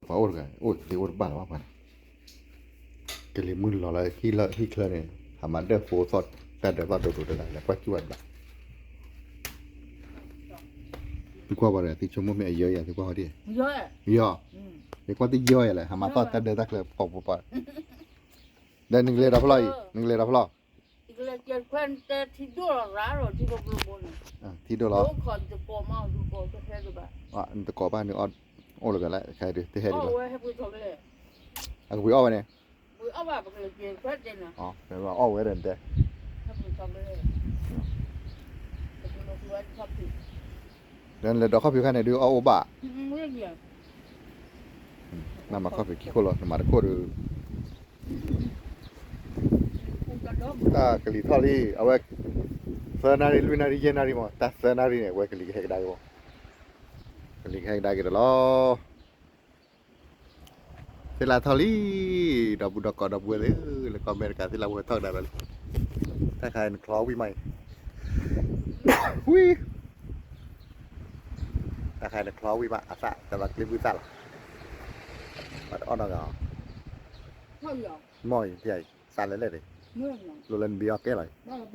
ပှၤအိၣ်တဂၤ အိၣ်သ့အိၣ်တဘၣ်လၢၤဘၣ်ပှၤန့ၣ်, ကလံၤမုၢ်လီၤလၢဟံၣ်ချၢန့ၣ် ဟးမၤဒၢၣ်ဖိသီၣ်တၢ်ဒၢးသီၣ်ဒိၣ်ဒိၣ်တဂၤ လဲၤကွၢ်စူၣ်ဘၣ်တဘၣ်, သုကွၢ်ပှၤဒီး သုဆိကမိၣ်မ့ၢ်အယီယၤ သုကွၢ်ဟီဒ်, ယီ, ယကွၢ်သုယီယၤလဲၣ် ဟးမၤသီၣ်တၢ်ဒၢးတၢ်ချၢပှၤပှၤပှၤ, ဒီးနကလဲၤဒီးဖျီအံၤ နကလဲၤဒီးဖျီ ထံဒိၣ်လီၤ, နတကိးဘၣ်န့ၣ် အိၣ်လၢၤလၢခဲအံၤဒုး တဟဲဒံးလီၤ, အကပှ့ၤအီၣ်ဝဲန့ၣ်, အီၣ်ဝဲဒီးတဲ, အီၣ်ဝဲဒီး ဒီးနလဲၤဒီးခီၣ်ဖံးခါန့ၣ်ဒုး အီၣ်အိၣ်ဘၣ်, နမၤခီၣ်ဖံးခံခိၣ်လီၤ နမၤတခိၣ်ဒီး တၢ်ကလံၤထီၣ်လံ အဝဲ သၢနၣ်ရံၣ် လွံၢ်နၣ်ရံၣ် ယဲၢ်နၣ်ရံၣ်မး တၢ်သၢနၣ်ရံၣ်န့ၣ် အဝဲကလံၤကဟဲကဒါက့ၤဘၣ်, ကလံၤကဟဲကဒါက့ၤဒီးလီၤ, သ့ၣ်လၣ်ထီၣ်လံ, ဒီပုၢ်ဒီဝဲၢ်ဒီပုၢ်ဝဲၢ်သ့ၣ်ဧၢ လၢကီၢ်အမဲရကၤ သ့ၣ်လၣ်ဝဲထီၣ်ကဒါဒီးလံ, တၢ်ခါအံၤနချီဝံၣ်မးအံၤ, ဝံၣ် တၢ်ခါအံၤနချီဝံၣ်မး အသၣ် တၢ်ဘၣ်ကျ့ဘုၣ်သၣ်လီၤ, ဘၣ်တအီၣ်နီတဂၤအီၤ, မ့ၢ်ယသ့ၣ်အံၤသၣ်လဲၣ်လဲၣ်န့ၣ်, လိၣ်လၢနဘံအီၣ်ကဲလီၤအံၤ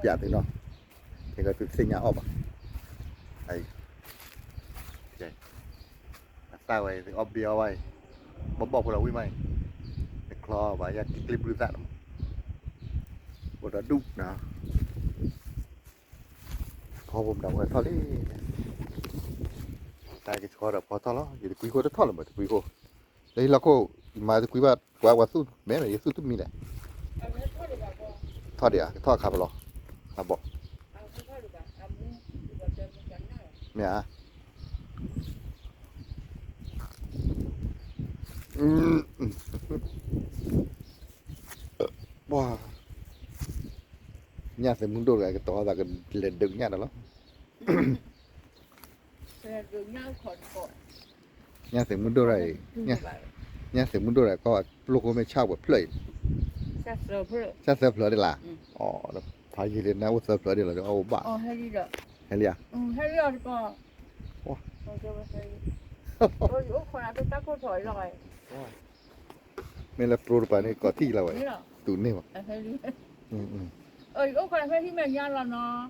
ပျးသုနီၤ, ခဲကသုတသ့ၣ်ညါအီၣ်ဘၣ်, အသၣ်ဝဲအံၤ သုအီၣ်ဘံအီၣ်ဘၣ်အံၤ, ဘီၣ်ဘီၣ်ဖိလီၤဝံၣ်မးအံၤ, နချီဘၣ်ယၤကျ့ဘုၣ်သၣ်န့ၣ်မး, အိၣ်ဒီးဒူၣ်နီၤ, ဖီဖိမတၤဝဲထီၣ်လံ, တၢ်ကဆှီဒီးဖီထီၣ်လီၤ ယတကွံခိၣ်တထီၣ်လၢၤဘၣ် တကွံခိၣ်, လၢဟံၣ်လီၢ်ခိၣ်, ယမၤတကွံဘၣ် ပှၤပှၤသူၣ်မဲန့ၣ် ယသူၣ်တမံၤလဲၣ်, ထီၣ်ဒံးဧါ ကထီၣ်အခါဖဲလဲၣ်, အခါဘီၣ်, မ့ၢ်ဧါ, ပှၤ ညၣ်သုးမုၢ်ဒိၣ်တဂၤကတီၤသးကလဲၤဒုးညၣ်ဒီးလီၤ, ညၣ်သုးမုၢ်ဒိၣ်တဂၤအံၤ, ညၣ်သုးမုၢ်ဒိၣ်တဂၤ ကီၢ်ပျိၢ်ခိၣ်မ့ၢ်ဆၣ်ဝဲဖျၢၣ်အံၤ, ဆၣ်သၢဖျၢၣ်ဒ်လဲၣ်, ဖးယံာ်လံနအိၣ်သၢဖျၢၣ်ဒ်လဲၣ် အအိၣ်ဘၣ်, ဟဲလံဧါ, မ့ၢ်လၢပျိတပၤန့ၣ် ကီးထံၣ်လီၤဝဲ, တူၢ်န့ၢ်ဘၣ်, ကဘၣ်ဒံးခီနၣ်ရံၣ်တယၤလၢ,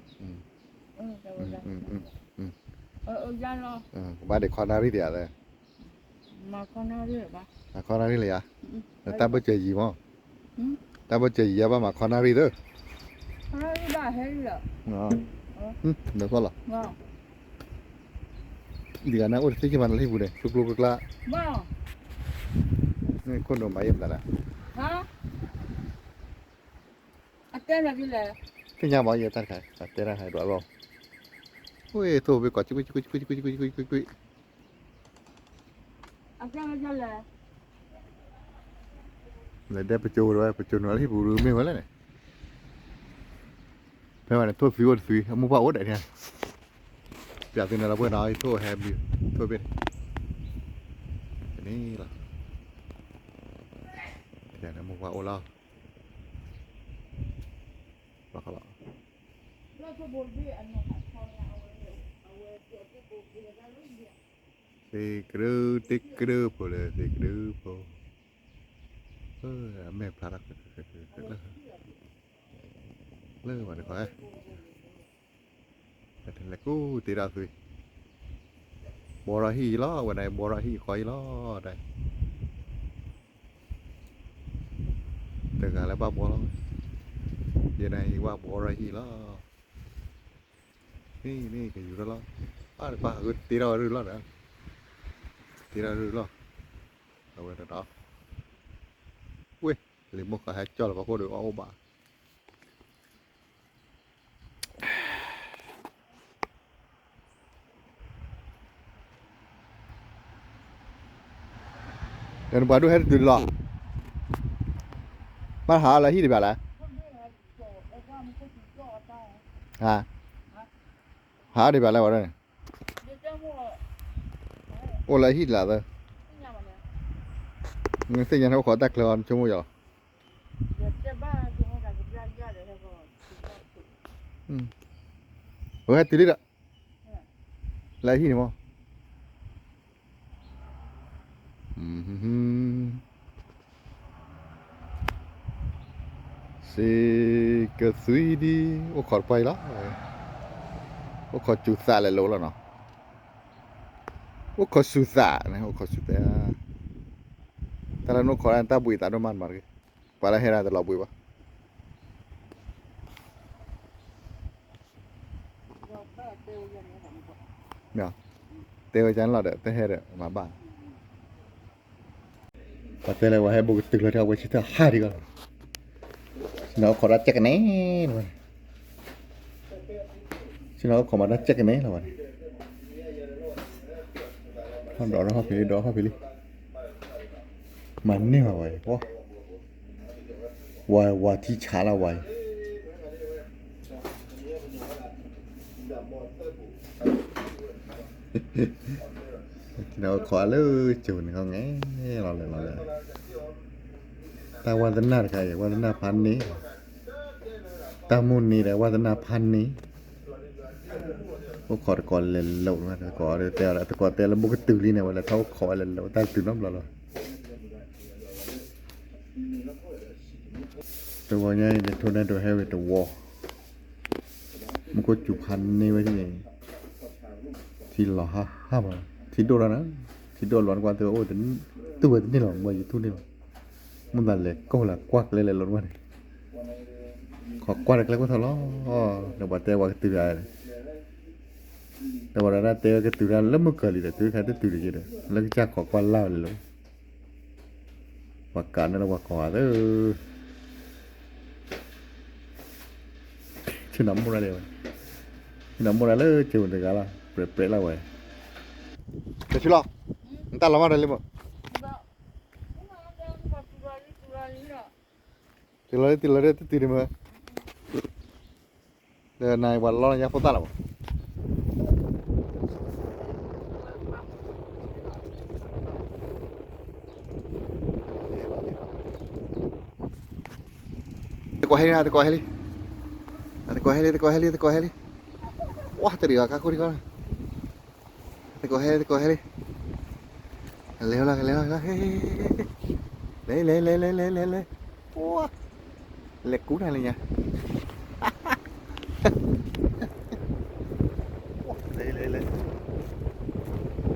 မၤခီနၣ်ရံၣ်တယၤလဲၣ်, မၤခီနၣ်ရံၣ်လၢယၤ, တၢ်ဘၣ်စၢၤယံၤမး, တၢ်ဘၣ်စၢၤယံၤယၤဘၣ်မၤခီနၣ်ရံၣ်သၢ, နသီၣ်လီၤ, ဒ်ဂၤနၢ်အိၣ်တသ့က့ၤမးနလံၢ်ပူၤန့ၣ် ကျိကျိကျါကျါ, မ့ၢ်ခိၣ်နူာ်မၤယဲၢ်မတၤလဲၣ်, သ့ၣ်ညါမးယဲၢ်တၢ်တခါ, အတဲတၢ်တခါဒွးလီၤ, ဝ့ၢ်ထိၣ်ဖဲကီး ကွံာ်ကွံာ်ကွံာ်ကွံာ်ကွံာ်ကွံာ်ကွံာ်ကွံာ်ကွံာ်ကွံာ်, လဲၤဒဲပစိၤဝဲ ပစိၤနုာ်လၢဟံၣ်ပူၤမ့ၢ်ဝဲလဲၣ်န့ၣ်, ဖဲဝဲန့ၣ် ထိၣ်သွံအိၣ်တသွံ အမိၢ်ပှၢ်အိၣ်ဒၣ်န့ၣ်, ပျးသုန့ၣ်လီၤပှဲၤနီၤ ထိၣ်ဟဲဘျုး, ထိၣ်ဘ့ၣ်န့ၣ်, တန့ၣ်လီၤ, မိၢ်ပှၢ်အိၣ်လီၤ, ဘၣ်ဃီလီၤ, သ့ၣ်ကဒု တ့ကဒုဖိလၢသ့ၣ်ကဒုဖိ, အမဲာ်ဖျါထီၣ် လၢဘၣ်တခီ, လဲၤကူတ့ထီၣ်သွံ, ဘှီထီၣ်ဟံၣ်လီၤ ဝဲဒၣ်ဘှီထီၣ်ဟံၣ်ဃီအံၤလီၤ, တဂၤလၢဘၣ်ဘှီလီၤ, ယဲဒၣ်အံၤဘၣ်ဘှီထီၣ်ဟံၣ်လီၤ, န့ၣ်န့ၣ်ကယူၤထီၣ်လီၤ, အါတပၤတ့ထီၣ်ရူၢ်လီၤ, တ့ထီၣ်ရူၢ်လီၤ, အဝဲတဒီး, ဝ့ၢ် လံာ်မိၢ်ဃါဟဲကၠီၣ်လီၤပှၤခိၣ်ဒီးအီၣ်အိၣ်ဘၣ် ဒီးနပှၤဒိၣ်ဟဲတတုၤလီၤ, ဘၣ်ဟးလၢဟံၣ်တဘၣ်လဲၣ်, ဟးတဘၣ်လဲၣ်ဝဲဒၣ်န့ၣ်, အိၣ်လၢဟံၣ်တလၢသၢ, နသ့ၣ်ညါန့ၣ်အိၣ်ခိးတၢ်ချၢအီၤနဆိကမိၣ်ယီၤလီၤ, အဝဲဟဲတုၤလံဒီး, လၢဟံၣ်န့ၣ်မး, စ့ကသွံဒံ အိၣ်ခိးတပှၢ်အံၤလီၤ. အိၣ်ခိးစူၤသးလဲၤလိာ်လီၤနီၤ. အိၣ်ခိးစူၤသးန့ၣ် အိၣ်ခိးစူၤသး, တၢ်လၢနအိၣ်ခိးဒၣ်တၢ်ဘှံးသးဒိၣ်မးမးတဂ့ၤ, ပှၤလၢဟဲဒၣ်တလီၤဘှံးဘၣ်. တဲဝဲကန့ၣ်လီၤဒီး တဟဲဒီးမၤဘၣ်. ပှၤတဲလၢပှၤဟဲဘူးကတုၤလီၤဒီး အဝဲဆံတၢ်ဟးဒံးကီးလီၤ. ဆ့ၣ်နီၤအိၣ်ခိးဒၣ်ကၠဲးကနဲလီၤဝဲ, ဆ့ၣ်နီၤအိၣ်ခိးမၤဒၣ်ကၠဲးကနဲလီၤဝဲန့ၣ်, ဒီးဟီၣ်ဖံးလံ ဒီးဟီၣ်ဖံးလံ, မၤန့ၢ်ဘၣ်ဝဲ, ဝၤဝၤထံဆးလီၤဝဲအံၤ ခိးလၢကၠိန့ၣ်ခီငဲလီၤလၢလီၤလၢ, တၢ်ဝါသနၢ်တခါအံၤ ဝါသနၢ်ဖးန့ၢ်, တၢ်မိၣ်န့ၢ်ဒီးဝါသနၢ်ဖးန့ၢ်, အိၣ်ခိးတကိးလဲၤလိာ်တကိးတဲအီၤ တကိးတဲလၢဘူးကတုၤလံန့ၣ် ဝဲလဲၤထီၣ်အိၣ်ခိးဝဲလဲၤလိာ် တၢ်ကတုၤနီတဘျီလီၤ. တဝီညါအံၤန့ၣ် ထိၣ်နဲဒိးဟဲဝဲတဝီ, မူခိၣ်စူၤဖးန့ၢ်ဝဲဒ်န့ၣ်, ထံလီၤဟါဟါမး, ထံဒိၣ်လီၤနၤ, ထံဒိၣ်လီၤနကွၢ်သုအိၣ်, တူၢ်ဝဲတန့ၢ်လီၤ မ့ၢ်ယတူၢ်န့ၢ်လီၤ, မ့ၢ်သးလဲၤကိၢ်လၢကွၢ်ကျဲလဲၤလိာ်တဝီန့ၣ်, ခိးကွၢ်တကျဲကွၢ်ထီၣ်လီၤ, ဒီးပှၤတဲဝဲကတုၤဧါ, ဒီးပှၤဒၣ်တဲဝဲကတုၤတၢ်လၢမုၢ်ကၢၤလံဒီး တုၤခါတတုၤတက့ၢ်ဒီး လၢကစၢ်ခိးကွၢ်လၢ်ဝဲလဲၤလိာ် ပှၤကးန့ၣ်လၢပှၤကိးဂၤသၢ, ဆ့ၣ်နီၤမိၢ်ဒၣ်လံဝဲ, ဆ့ၣ်နီၤမိၢ်ဒၣ်လၢကၠိတဂၤလီၤ ပြဲးပြဲးလီၤဝဲ, တဆူလီၤ, နတၢ်လီၤမၢ်တၢ်လံမး, တုၤလီၤလံ တုၤလီၤလံ တတုၤန့ၣ်မး ဒီးနၤပှၤလီၢ်လၢညါဖိသၣ်လီၤမး, သကိးဟဲလံ သကိးဟဲလံ, သကိးဟဲလံ သကိးဟဲလံ သကိးဟဲလံ, ဝါတရံးအီၤကါခိၣ်ထံကီၢ် သကိးဟဲ သကိးဟဲလံ, လဲၤလီၤ လဲၤလီၤ လဲၤလီၤ, လဲၤ လဲၤ လဲၤ လဲၤ လဲၤ လဲၤ လဲၤ, လဲၤကူတၢ်လၢညါ, လဲၤ လဲၤ လဲၤ,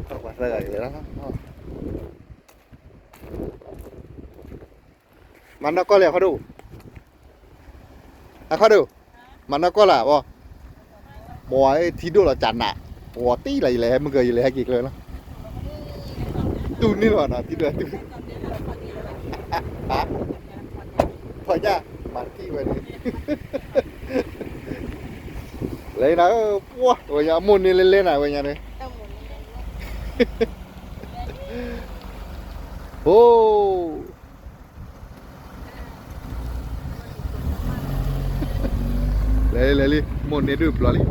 ပှၤသၢဂၤလဲၤလီၤ မၤနီၢ်ကီၢ်လံအခီဒိၣ်, အခီဒိၣ်, မၤနီၢ်ကီၢ်လၢဘီ, ဘီထံဒိၣ်လီၤကနး, ဝီၤတံၢ်လီၤ ယလဲၤဟဲမုၢ်ကၢၤ ယလဲၤဟဲက့ၤကျၢၤလီၤ, တူၢ်န့ၢ်လီၤနီၤ ထံဒိၣ်တူၢ်, ဖီညၣ်, မၤတံၢ်ဝဲန့ၣ်, လဲၤနၤ, ပှၤ ဝဲညါမိၢ်န့ၢ်လဲလဲနၤဝဲညါန့ၣ်, အိ လဲၤလံ လဲၤလံ မိၢ်န့ၢ်ဒုၣ်ပျီလံ, ဖးန့ၣ်,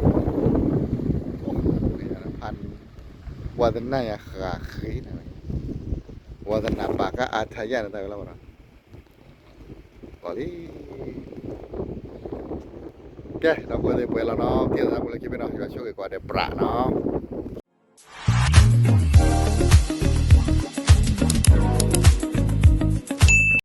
ဝါသနၢ်ယၤဃးဃ့နၤ, ဝါသနၢ်ပာ်ကါအါထါယၣ်နတၢ်ဝဲလီၤဘၣ်နီၤ, ကီးလံ, ကဲ ဒီပုၢ်ဝဲၢ်သ့ၣ်ပှဲၤလီၤနီၤ ကဲသးပူၤလၢခံဘ့ၣ်နီၤ ယွၤဆိၣ်ဂ့ၤကိးဂၤဒဲးပြးနီၤ